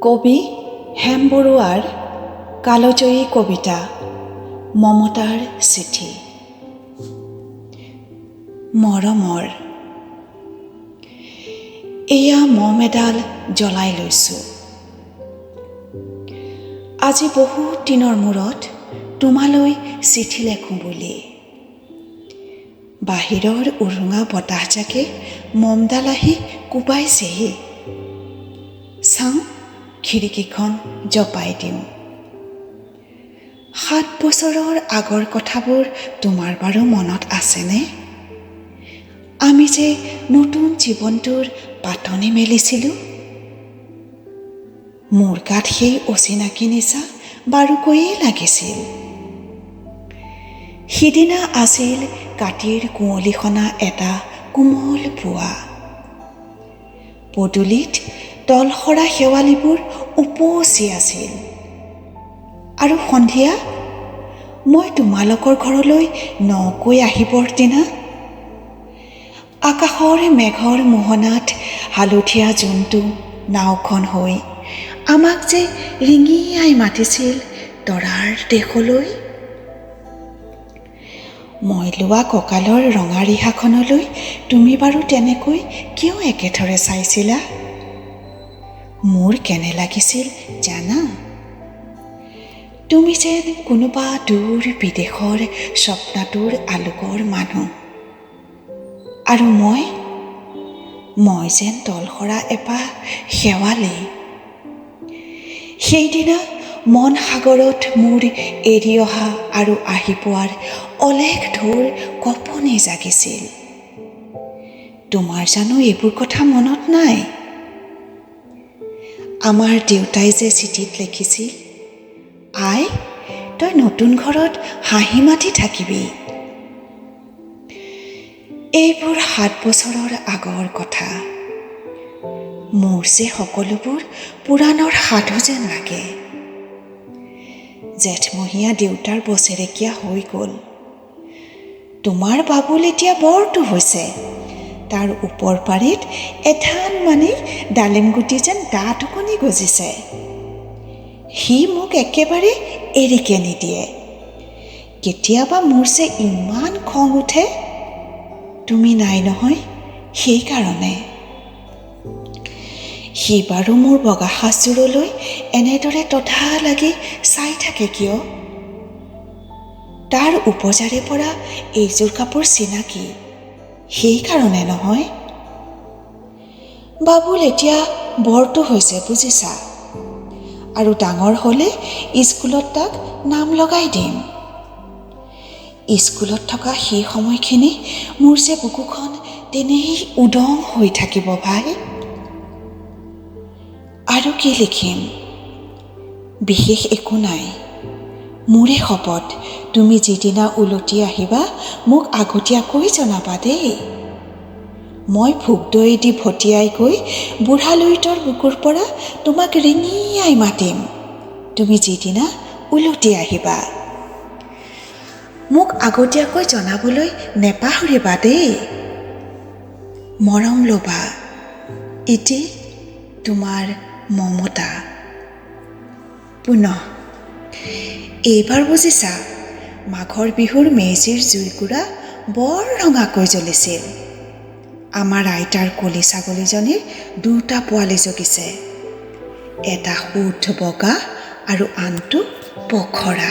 কবি হেম বৰুৱাৰ কালজয়ী কবিতা মমতাৰ চিঠি। মৰমৰ এয়া মম এডাল জ্বলাই লৈছোঁ। আজি বহুত দিনৰ মূৰত তোমালৈ চিঠি লেখোঁ বুলি। বাহিৰৰ উৰুঙা বতাহজাকে মমডাল আহি কোবাইছেহি। চাওঁ, খিৰিকীখন জপাই দিওঁ। 7 বছৰৰ আগৰ কথাবোৰ তোমাৰ বাৰু মনত আছেনে? আমি যে নতুন জীৱনটোৰ পাতনি মেলিছিলোঁ। মোৰ গাত সেই অচিনাকি নিচা বাৰুকৈয়ে লাগিছিল। সিদিনা আছিল কাতিৰ কুঁৱলীসনা এটা কোমল পুৱা। পদূলিত তলসৰা শেৱালিবোৰ উপচি আছিল। আৰু সন্ধিয়া মই তোমালোকৰ ঘৰলৈ নকৈ আহিবৰ দিনা আকাশৰ মেঘৰ মোহনাত হালধীয়া জোনটো নাওখন হৈ আমাক যে ৰিঙিয়াই মাতিছিল তৰাৰ দেশলৈ। মই লোৱা কঁকালৰ ৰঙা ৰিহাখনলৈ তুমি বাৰু তেনেকৈ কিয় একেথৰে চাইছিলা? মোৰ কেনে লাগিছিল জানা? তুমি যেন কোনোবা দূৰ বিদেশৰ স্বপ্নাটোৰ আলোকৰ মানুহ, আৰু মই যেন তলসৰা এপাহ শেৱালি। সেইদিনা মন সাগৰত মোৰ এৰি অহা আৰু আহি পোৱাৰ অলেখ ঢৌৰ কঁপনি জাগিছিল। তোমাৰ জানো এইবোৰ কথা মনত নাই? আমাৰ দেউতাই যে চিঠিত লিখিছিল, আই তই নতুন ঘৰত হাঁহি মাতি থাকিবি। এইবোৰ 7 বছৰৰ আগৰ কথা। মোৰ যে সকলোবোৰ পুৰাণৰ সাধু যেন লাগে। জেঠমহীয়া দেউতাৰ বছেৰেকীয়া হৈ গ'ল। তোমাৰ বাবুল এতিয়া বৰটো হৈছে। তাৰ ওপৰ পাৰিত এধান মানে ডালিম গুটি যেন দাঁত অকণি গজিছে। সি মোক একেবাৰে এৰিকে নিদিয়ে। কেতিয়াবা মোৰ যে ইমান খং উঠে, তুমি নাই নহয় সেইকাৰণে। সি বাৰু মোৰ বগা সাজযোৰলৈ এনেদৰে তধা লাগি চাই থাকে কিয়? তাৰ উপজাৰে পৰা এইযোৰ কাপোৰ চিনাকি, সেইকাৰণে নহয়। বাবুল এতিয়া বৰটো হৈছে বুজিছা, আৰু ডাঙৰ হ'লে স্কুলত তাক নাম লগাই দিম। স্কুলত থকা সেই সময়খিনি মোৰ যে বুকুখন তেনেই উদং হৈ থাকিব ভাই। আৰু কি লিখিম? বিশেষ একো নাই। মোৰে শপত, তুমি যিদিনা উলটি আহিবা মোক আগতীয়াকৈ জনাবা দেই। মই ভোগদৈ দি ভটিয়াই গৈ বুঢ়া লুইতৰ বুকুৰ পৰা তোমাক ৰিঙিয়াই মাতিম, তুমি যিদিনা উলটি আহিবা। মোক আগতীয়াকৈ জনাবলৈ নেপাহৰিবা দেই। মৰম ল'বা। ইতি তোমাৰ মমতা। পুনঃ এইবাৰ বুজিছা, মাঘৰ বিহুৰ মেজিৰ জুইকুৰা বৰ ৰঙাকৈ জ্বলিছিল। আমাৰ আইতাৰ কলি ছাগলীজনীৰ 2টা পোৱালি জগিছে, এটা শুদ্ধ বগা আৰু আনটো পখৰা।